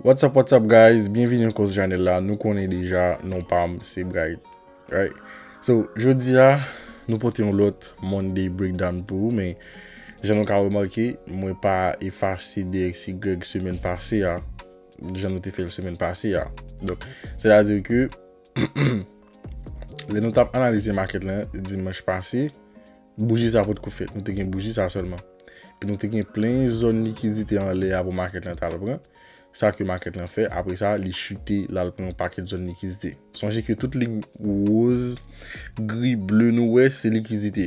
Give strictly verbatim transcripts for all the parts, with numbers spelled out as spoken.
What's up, what's up, guys? Byenvini ankò sou chanèl la. Nou konnen deja, non pa m se Bright. Right? So, jodi a, nou pote yon lòt Monday breakdown pou ou, men jan nou ka remake, mwen pa efase D X Y semèn pase a, jan nou te fè l semèn pase a. Donk, sètadi ke lè nou t ap analize market lan dimanch pase, bouji sa potko fèt. Nou te gen bouji sa sèlman. Epi nou te gen plen zòn likidite anlè a pou market lan t al pran. Sa ke market lan fè, apre sa, li chite, l al pran yon pakèt zòn likidite. Sonje ke tout liy woz, gri, ble nou wè, se likidite.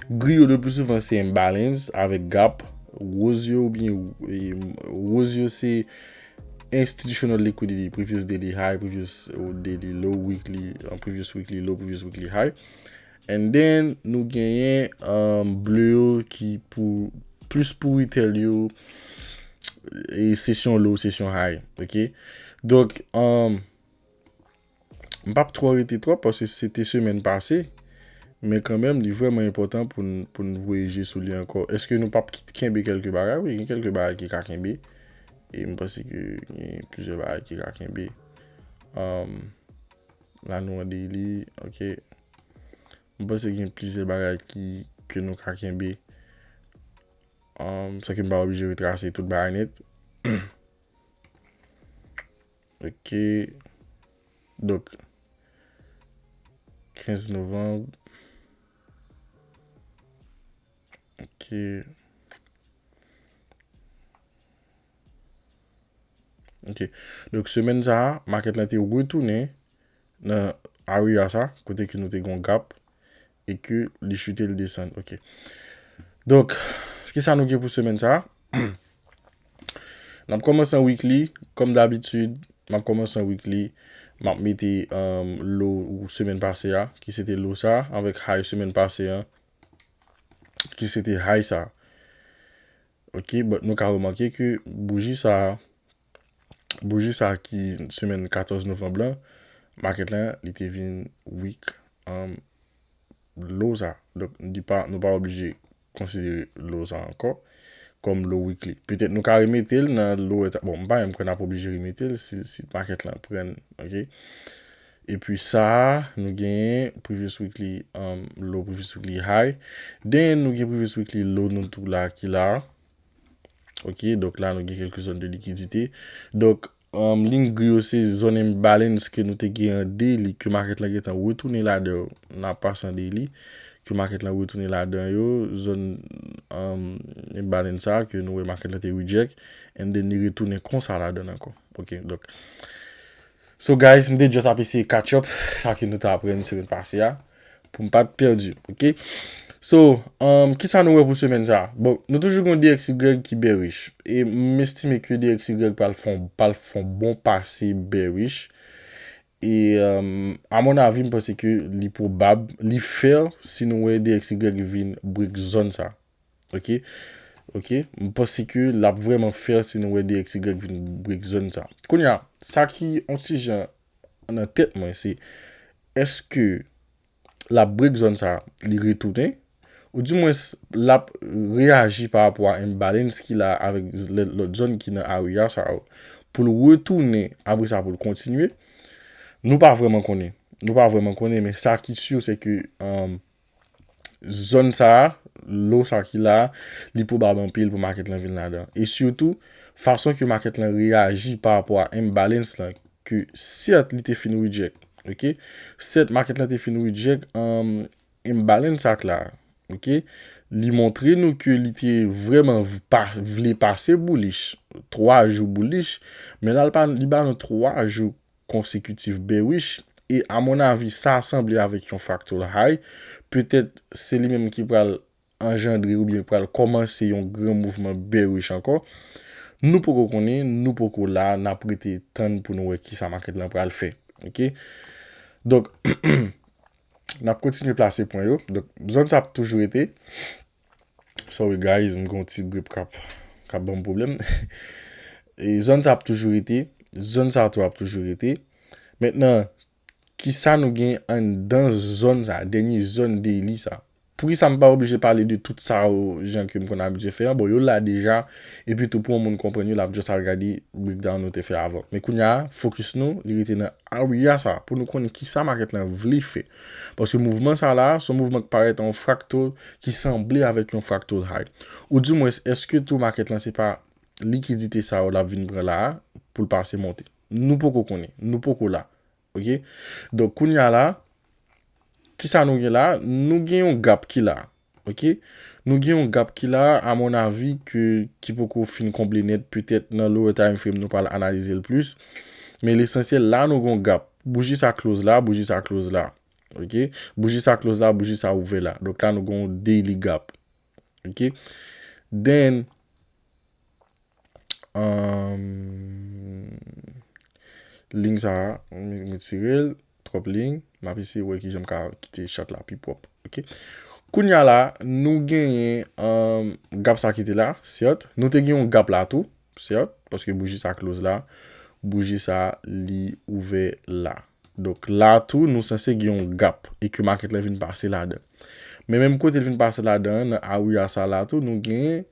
Gri yo, le pli souvan, se imbalance avèk gap. Woz yo, oubyen, e, woz yo, se institutional liquidity, previous daily high, previous daily low, weekly, uh, previous weekly low, previous weekly high. And then, nou genyen, um, ble yo ki pou, plis pou retail yo, e sesyon low, sesyon high, ok? Donk, um, m p ap twò rete twòp paske se te semèn pase, men kanmenm, li vrèman enpòtan pou n, pou n voye je sou li ankò. Èske nou p ap kit-, kenbe kèlke bagay? Wi, gen kèlke bagay ki ka kenbe. E m panse ke gen plizyè bagay ki ka kenbe. Um, la nou an daily, ok. M panse gen plizyè bagay ki, ke nou ka kenbe. Um, sa ke m pa oblije retrase tout bagay nèt. Ok. Donk, kenz novanm. Ok. Ok. Donk, semèn sa a, market lan te retounen nan area sa, kote ke nou te gen yon gap, e ke li chute, li desann. Ok. Donk, kisa nou gen pou semèn sa a? N ap kòmanse an weekly, kòm dabitid, m ap kòmanse an weekly, m ap mete, um, low semèn pase a, ki se te low sa, avèk high semèn pase a, ki se te high sa. Ok, but nou ka remake ke bouji sa, bouji sa ki semèn katòz novanm lan, market lan, li te vin weak, um, low sa. Donk, li pa, nou pa oblije konsidere low sa ankò kòm low weekly. Petèt nou ka remete l nan low, bon, m pa menm kwè n ap oblije remete l si, si market lan pran, ok? Epi sa a, nou genyen previous weekly, um, low, previous weekly high. Then, nou gen previous weekly low nou tou la ki la. Ok, donk la, nou gen kèlke zòn de likidite. Donk, um, liy gri yo se zòn imbalance ke nou te gen an daily, ke market lan gentan retounen ladan yo. N ap pase an daily, ke market lan retounen ladan yo, zòn, um, imbalance sa, ke nou wè market lan te reject, and then li retounen konsa ladan ankò. Ok, donk, so, guys, m te just ap eseye catch up sa ke nou te aprann semèn pase a, pou m pa t pèdi, ok? So, um, kisa nou wè pou semèn sa a? Bon, nou toujou gen D X Y ki bearish. E m estime ke D X Y pral fè yon, pral fè yon bon pase bearish. E, um, a mon avi, m panse ke li pwobab, li fair si nou wè D X Y vin break zòn sa. Ok? Ok? M panse ke l ap vrèman fair si nou wè D X Y vin break zòn sa. Kounye a, sa ki yon ti jan nan tèt mwen, se èske l ap break zòn sa, li retounen, ou dimwens l ap reyaji pa rapò a imbalance ki la avèk z-, lè-, lòt zòn ki nan area sa yo, pou l retounen, apre sa pou l kontinye. Nou pa vrèman konnen. Nou pa vrèman konnen, men sa ki si, se ke, um, zòn sa a, low sa ki la a, li pwobab anpil pou market lan vin ladan. E sitou, fason ke market lan reyaji pa rapò a imbalance lan, ke sèt li te fin reject, ok? Sèt market lan te fin reject, um, imbalance sa k la, ok? Li montre nou ke li te vrèman v-, pa, vle pase bullish, twa jou bullish, men la l pa, li ba nou twa jou konsekitif bearish, e a mon avi, sa sanble avèk yon fractal high, petèt se li menm ki pral anjandre oubyen pral kòmanse yon gran mouvman bearish ankò. Nou poko konnen, nou poko la, n ap rete tann pou nou wè kisa market lan pral fè. Ok? Donk, n ap kontinye plase pwen yo. Donk, zòn sa ap toujou rete. Sorry guys, m gen yon ti grip k ap, k ap ban m pwoblèm. E zòn sa ap toujou rete. Zòn sa tou ap toujou rete. Mentnan, kisa nou gen anndan zòn sa, dènye zòn daily sa? Poukisa m pa oblije pale de tout sa yo, jan ke m konn abitye fè an? Bon, yo la deja, epi tou pou yon moun konprann yo, l ap just al gade breakdown nou te fè avan. Men kounye a, focus nou, li rete nan area sa, pou nou konnen kisa market lan vle fè. Paske mouvman sa la, se yon mouvman ki parèt an fractal, ki sanble avèk yon fractal high. Ou di mwens, èske tou market lan se pa likidite sa yo l ap vin pran la a, pou l pase monte? Nou poko konnen, nou poko la. Ok? Donk, kounye a la, kisa nou gen la? Nou gen yon gap ki la. Ok? Nou gen yon gap ki la, a mon avi, ke, ki poko fin konble nèt. Petèt nan lower time frame, nou pral analize l plis. Men lesansyèl, la nou gen yon gap. Bouji sa close la, bouji sa close la. Ok? Bouji sa close la, bouji sa ouvè la. Donk la, nou gen yon daily gap. Ok? Then, um, liy sa a, m retire l, twòp liy. M ap eseye wè kijan m ka kite chat la pi pwòp. Ok? Kounye a la, nou genyen, um, gap sa ki te la, sèt. Nou te gen yon gap la tou, sèt, paske bouji sa close la, bouji sa li ouvè la. Donk la tou, nou sanse gen yon gap e ke market la vin pase ladan. Men menm kote l vin pase ladan an, nan area sa la tou, nou gen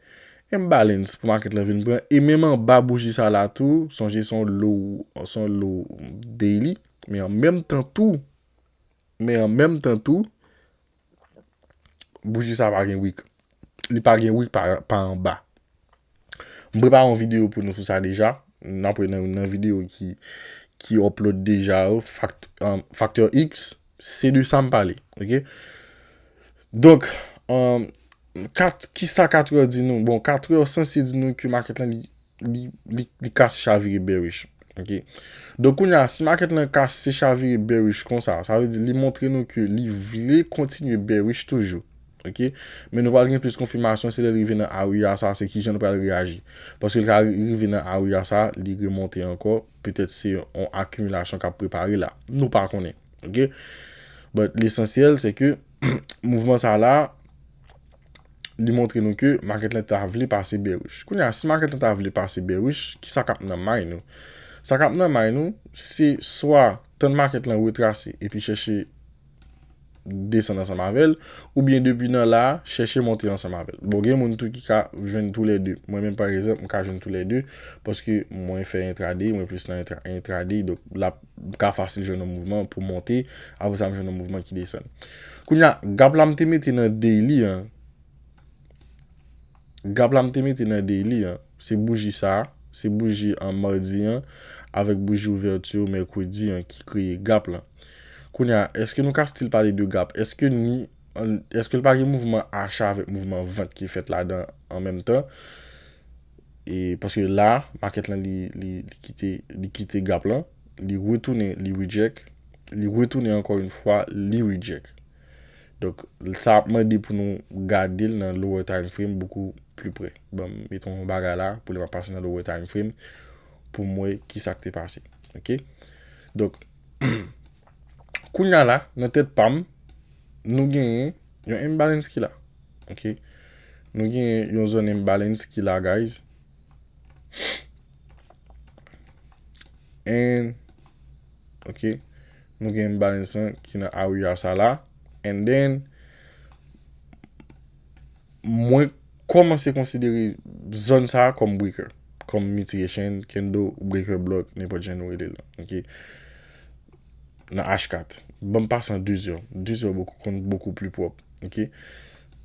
imbalance pou market la vin pran. E menm anba bouji sa la tou, sonje se yon low, se yon low daily. Men an menm tan tou, men an menm tan tou, bouji sa pa gen wick. Li pa gen wick pa, pa anba. M prepare yon videyo pou nou sou sa deja. N ap wè nan, nan videyo ki, ki upload deja yo, fact, um, factor X, se de sa m pale. Ok? Donk, um, kat, kisa katrè di nou? Bon, katrè sanse di nou ke market lan li, li, li, li kase chavire bearish. Ok? Donk, kounye a, si market lan kase chavire bearish konsa, sa vle di li montre nou ke li vle kontinye bearish toujou. Ok? Men nou pral gen plis konfimasyon, se lè l rive nan area sa, se kijan nou pral reyaji. Paske l ka rive nan area sa, li remonte ankò, petèt se yon akimilasyon k ap prepare la. Nou pa konnen. Ok? But lesansyèl, se ke mouvman sa la, li montre nou ke market lan ta vle pase bearish. Kounye a, si market lan ta vle pase bearish, kisa k ap nan may nou? Sa k ap nan may nou, se swa tann market lan retrase epi chèche desann ansanm avè l, oubyen depi nan la a, chèche monte ansanm avè l. Bon, gen moun tou ki ka jwenn toulède. Mwen menm, pa egzanp, m ka jwenn toulède, paske mwen fè intraday, mwen plis nan intra-, intraday, donk l ap ka fasil jwenn yon mouvman pou monte, apre sa m jwenn yon mouvman ki desann. Kounye a, gap la m te mete nan daily an, gap la m te mete nan daily an, se bouji sa, se bouji an madi an, avèk bouji ouvèti mèkredi an ki kreye gap lan. Kounye a, èske nou ka still pale de gap? Èske ni, an, èske l pa gen mouvman acha avèk mouvman vant ki fèt ladan an menm tan? E paske la, market lan li, li, li kite, li kite gap lan, li retounen, li reject, li retounen ankò yon fwa, li reject. Donk, sa ap mande pou nou gade l nan lower time frame bokou pli pre. Bon, m mete yon bagay la pou lè m ap pase nan lower time frame pou m wè kisa k te pase. Ok? Donk, kounye a la, nan tèt pa m, nou genyen yon imbalance ki la. Ok? Nou genyen yon zòn imbalance ki la, guys. And, ok, nou gen imbalance lan ki nan area sa la. And then, mwen kòmanse konsidere zòn sa a kòm breaker, kòm mitigation candle, breaker block, nenpòt jan nou rele l. Ok? Nan H kat. Ban m pase an de zè. De zè bokou, konn bokou pli pwòp. Ok?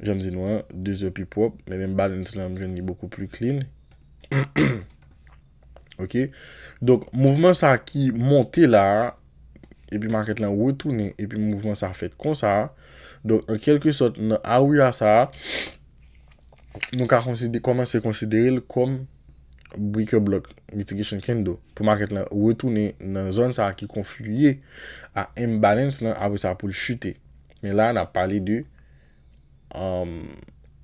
Jan m di nou an, de zè pi pwòp, men menm balance lan, m jwenn li bokou pli clean. Ok? Donk, mouvman sa ki monte la a, epi market lan retounen, epi mouvman sa fèt konsa a. Donk, an kèlke sòt, nan area sa a, nou ka konside-, kòmanse konsidere l kòm breaker block, mitigation candle, pou market lan retounen nan zòn sa a ki konfliye a imbalance lan, apre sa pou l chite. Men la, n ap pale de, um,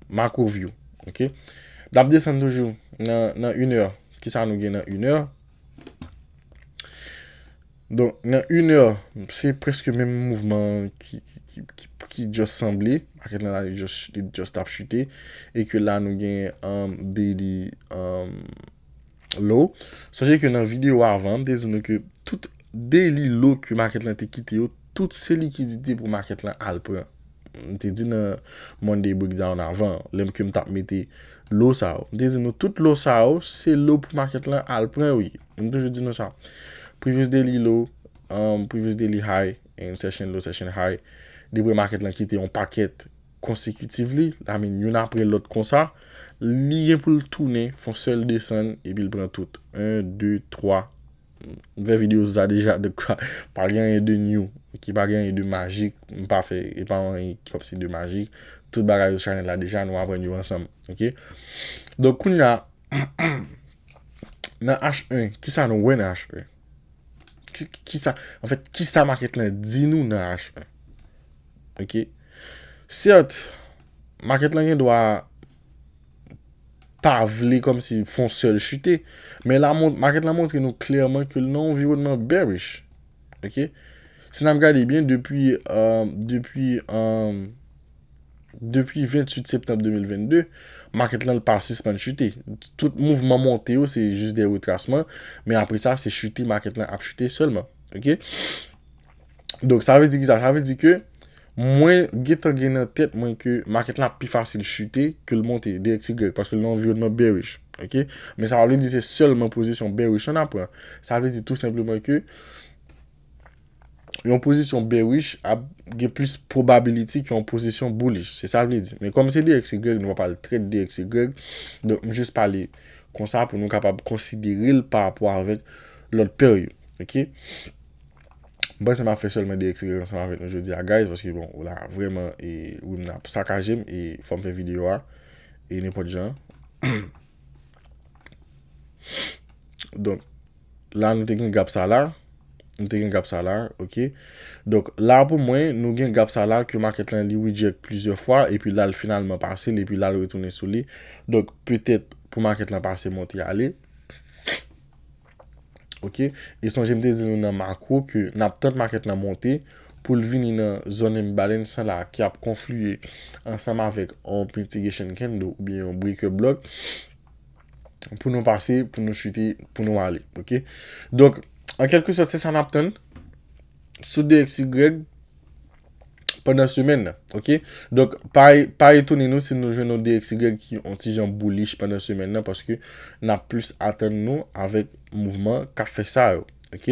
macro view. Ok? L ap desann toujou nan, nan inè. Kisa nou gen nan inè? Donk, nan inè, se prèske menm mouvman ki, ki, ki, ki, ki just sanble. Market lan, li just, li just ap chute. E ke la, nou gen, um, daily, um, low. Sonje ke nan videyo avan, m te di nou ke tout daily low ke market lan te kite yo, tout se likidite pou market lan al pran. M te di nan Monday Breakdown avan, lè m ke m t ap mete lo sa yo. M te di nou tout lo sa yo, se lo pou makèt lan al pran yo ye. M toujou di nou sa. Previous daily low, um, previous daily high, and session low, session high. Depi makèt lan kite yon pakèt consecutively, I mean, youn apre lòt konsa, li gen pou l tounen, fè yon sèl desann, epi l pran tout. En, de, twa. M fè videyo sou sa deja, donk pa gen anyen de new, ok, pa gen anyen de majik, m pa fè, e pa anyen kòmsi de majik. Tout bagay sou chanèl la deja, nou aprann yo ansanm, ok? Donk, kounye a, nan H un, kisa nou wè nan H un? Ki, ki, kisa, anfèt, kisa makèt lan di nou nan H un? Ok? Sèt, makèt lan gen dwa pa vle kòmsi fè yon sèl chite, men la, mon- makèt lan montre nou klèman ke l nan yon anviwònman bearish. Ok? Si n ap gade byen, depi, euh, depi, euh, depi venntuit septanm de mil vennde, makèt lan pa sispann chite. Tout mouvman monte yo, se jis de retrasman, men apre sa, se chite, makèt lan ap chite sèlman. Ok? Donk, sa vle di ki sa? Sa vle di ke mwen gentan gen nan tèt mwen ke makèt lan ap pi fasil chite ke l monte, D X Y, paske l nan anviwònman bearish. Ok? Men sa pa vle di se sèlman pozisyon bearish an ap pran. Sa vle di tou senpleman ke yon pozisyon bearish ap gen plis probability ke yon pozisyon bullish. Se sa l vle di. Men kòm se D X Y, nou pa pral trèt D X Y. Donk, m jis pale konsa pou nou kapab konsidere l pa rapò avèk lòt pè yo. Ok? M panse m ap fè sèlman D X Y ansanm avèk nou jodi a, guys, paske bon, la, vrèman, e, wi, m ap sakaje m, e fò m fè videyo a, e nenpòt jan. Donk, la, nou te gen gap sa la, nou te gen gap sa la, ok. Donk, la, pou mwen, nou gen gap sa la, ke makèt lan, li reject plizyè fwa, epi la, l finalman pase l, epi la, l retounen sou li. Donk, petèt, pou makèt lan pase monte ale. Ok? E sonje m te di nou nan makwo ke n ap tann makèt lan monte pou l vini nan zòn imbalance la ki ap konfliye ansanm avèk yon mitigation candle oubyen yon breaker block pou nou pase, pou nou chite, pou nou ale. Ok? Donk, an kèlke sòt, se sa n ap tann sou D X Y pandan semèn nan, ok? Donk, pa, pa etone nou si nou jwenn yon D X Y ki yon ti jan bullish pandan semèn nan, paske n ap plis atann nou avèk mouvman k ap fè sa yo, ok?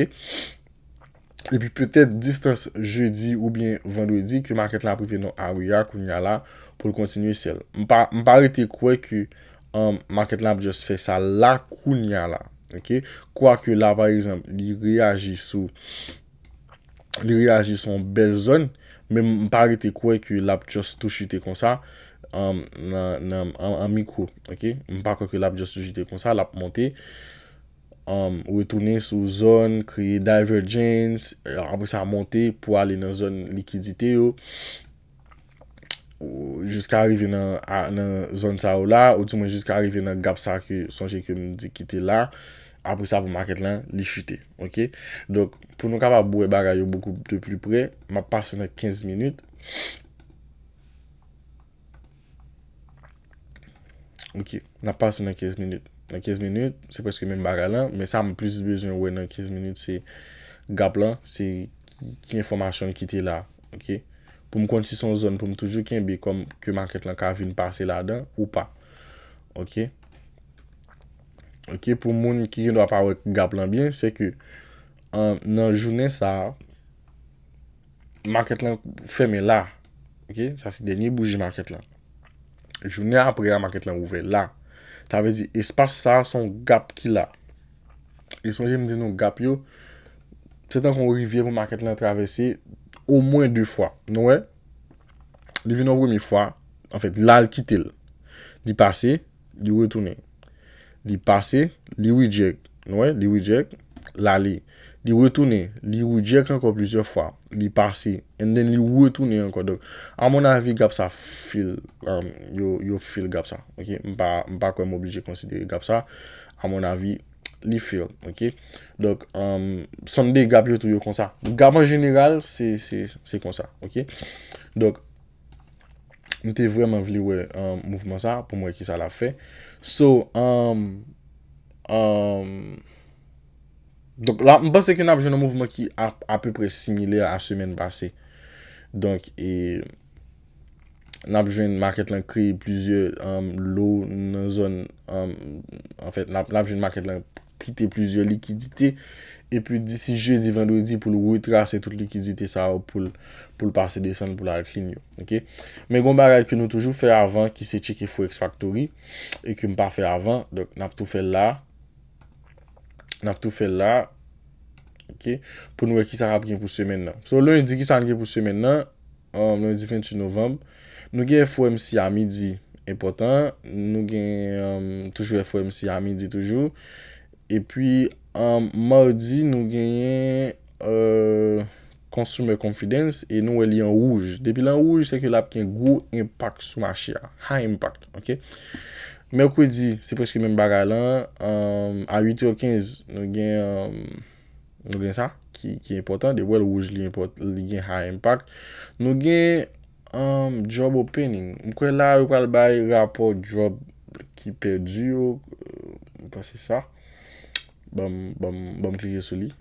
Epi petèt distans jedi oubyen vandredi ke makèt la ap rive nan area kounye a la pou l kontinye sell. M pa, m pa rete kwè ke, um, makèt la ap just fè sa la kounye a la, ok? Kwake la, pa egzanp, li reyaji sou li reyaji sou yon bèl zòn, men m pa rete kwè ke l ap just tou chite konsa, um, nan, nan, an, an mikwo, ok? M pa kwè ke l ap just tou chite konsa, l ap monte, um, retounen sou zòn, kreye divergence, apre sa monte pou ale nan zòn likidite yo, ou jiska rive nan, a, nan zòn sa yo la, ou di mwen jiska rive nan gap sa ke, sonje ke m di ki te la, apre sa pou makèt lan, li chite, ok? Donk, pou nou kapab wè bagay yo beaucoup de plus près, m ap pase nan kenz minit. Ok, n ap pase nan kenz minit. Nan kenz minit, se prèske menm bagay lan, men sa m plis bezwen wè nan kenz minit, se gap lan, se ki, ki enfòmasyon ki te la, ok? Pou m konn si se yon zòn pou m toujou kenbe kòm ke makèt lan ka vin pase ladan ou pa. Ok? Ok, pou moun ki gen dwa pa wè gap lan byen, se ke, an, nan jounen sa a, makèt lan fèmen la. Ok? Sa se dènye bouji makèt lan. Jounen apre a, makèt lan ouvè la. Sa vle di, espas sa a se yon gap ki la. E sonje m di nou, gap yo, se tankou yon rivyè pou makèt lan travèse omwen de fwa. Nou wè? Li vin yon premye fwa, anfèt, la l kite l. Li pase, li retounen. Li pase, li reject. Nou wè, li reject, l ale. Li retounen, li reject ankò plizyè fwa. Li pase, and then li retounen ankò. Donk, a mon avi, gap sa fill, um, yo, yo fill gap sa. Ok? M pa, m pa kwè m oblije konsidere gap sa. A mon avi, li fill. Ok? Donk, um, Sunday gap yo tou yo konsa. Gap an jeneral, se, se, se konsa. Ok? Donk, m te vrèman vle wè, um, mouvman sa pou m wè kisa l ap fè. So, um, um, donk la, m panse ke n ap jwenn yon mouvman ki a, apeprè similè a semèn pase. Donk, e, n ap jwenn market lan kreye plizyè, um, low nan zòn, um, anfèt, n ap, n ap jwenn market lan kite plizyè likidite. Epi disi jedi, vandredi pou l retrase tout likidite sa yo pou l, pou l pase desann pou l al clean yo. Ok? Men gon bagay ke nou toujou fè avan ki se tcheke Forex Factory e ke m pa fè avan. Donk, n ap tou fè l la. N ap tou fè l la. Ok? Pou nou wè kisa k ap gen pou semèn nan. So, lendi, kisa n gen pou semèn nan? Um, lendi venntuit novanm. Nou gen F O M C a midi, enpòtan. Nou gen, um, toujou F O M C a midi toujou. Epi, um, madi, nou genyen, euh, Consumer Confidence e nou wè li an wouj. Depi l an wouj, se ke l ap gen gwo enpak sou mache a. High impact, ok? Mèkredi, se prèske menm bagay lan. Um, a uit è kenz, nou gen, um, nou gen sa ki, ki enpòtan. Depi w wè l wouj, li enpòt-, li gen high impact. Nou gen, um, job opening. M kwè la, yo pral bay rapò job ki pèdi yo. Euh, m panse sa. Ban m, ban m, ban m klike sou li.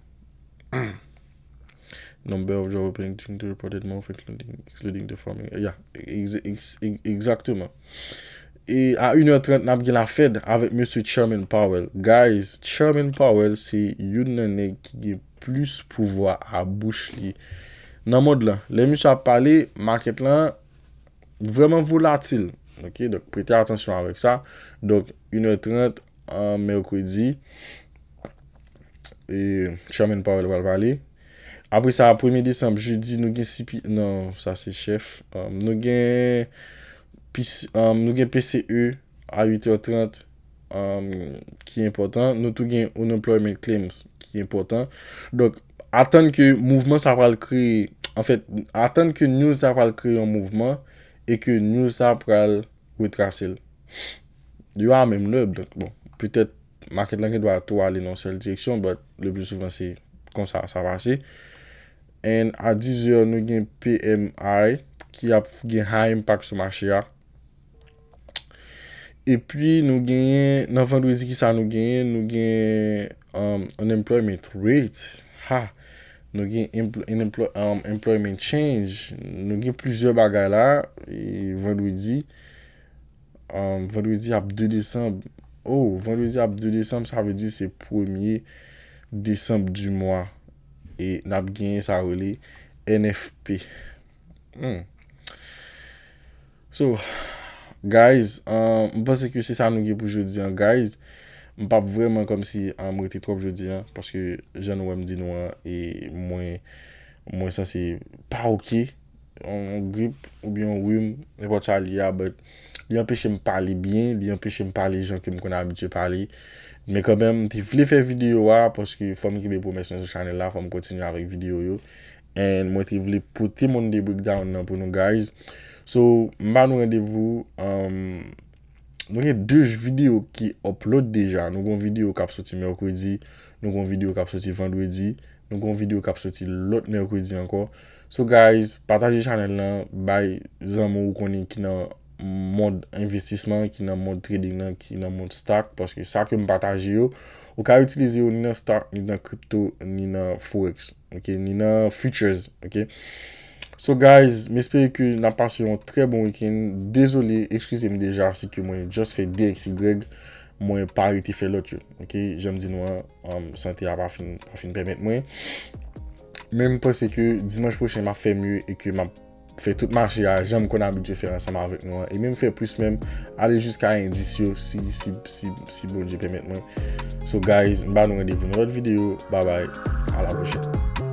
Number of job opening to reported month, including, excluding the farming. Yeah, ex-, ex-, ex-, exactement. E a une heure trente, n ap gen la Fed avèk Mesye Chairman Powell. Guys, Chairman Powell se youn nan nèg ki gen plis pouvwa a bouch li nan mond lan. Lè misye ap pale, market lan vrèman volatil. Ok, donk prete atansyon avèk sa. Donk, une heure trente, an mèkredi, e, Chairman Powell pral pale. Apre sa, premye desanm, jedi, nou gen C P, non, sa se chèf. Um, nou gen P C, um, nou gen P C E a uit è trant, um, ki enpòtan. Nou tou gen unemployment claims ki enpòtan. Donk, atann ke mouvman sa pral kreye, anfèt, atann ke news sa pral kreye yon mouvman e ke news sa pral retrase l. Yo a menm lè, donk, bon, petèt market lan gen dwa tou ale nan yon sèl direksyon, but le plus souvent se konsa sa pase. And a diz è, nou gen P M I ki ap gen high impact sou mache a. Epi nou genyen, nan vandredi, kisa nou genyen? Nou gen, um, unemployment rate. Ha! Nou gen empl-, unemploy-, um, employment change. Nou gen plizyè bagay la. E vandredi, um, vandredi ap de desanm. Oh, vandredi ap de desanm, sa vle di se premye desanm di mwa. E n ap genyen sa rele N F P. Hmm. So, guys, um, m panse ke se sa nou gen pou jodi an, guys. M p ap vrèman kòmsi, um, rete twòp jodi an, paske jan nou wè m di nou an, e mwen, mwen sanse pa oke. Yon, yon grip oubyen yon rim, nenpòt sa li ye a, but li anpeche m pale byen, li anpeche m pale jan ke m konn abitye pale. Men kanmenm, m te vle fè videyo a, paske fò m kenbe pwomès mwen sou chanèl la, fò m kontinye avèk videyo yo. And mwen te vle pote Monday Breakdown nan pou nou, guys. So, m ba nou randevou, um, nou gen de videyo ki upload deja. Nou gen yon videyo k ap soti mèkredi, nou gen yon videyo k ap soti vandredi, nou gen yon videyo k ap soti lòt mèkredi ankò. So, guys, pataje chanèl lan, bay zanmi w ou konnen ki nan mond envestisman, ki nan mond trading nan, ki nan mond stock, paske sa ke m pataje yo, ou ka itilize yo ni nan stock, ni nan crypto, ni nan forex, ok, ni nan futures, ok. So, guys, m espere ke n ap pase yon trè bon weekend. Dezole, eskize m deja si ke mwen just fè de X Y, mwen pa rete fè lòt yo, ok. Jan m di nou an, um, sante a pa fin, pa fin pèmèt mwen. Men m panse ke dimanch pwochen m ap fè mye e ke m ap fè tout mache a jan m konn abitye fè ansanm avèk nou an. E menm fè plis menm, ale jiska endis yo si, si, si, si Bondye pèmèt mwen. So guys, m ba nou randevou nan lòt videyo. Bye bye. A la pwochèn.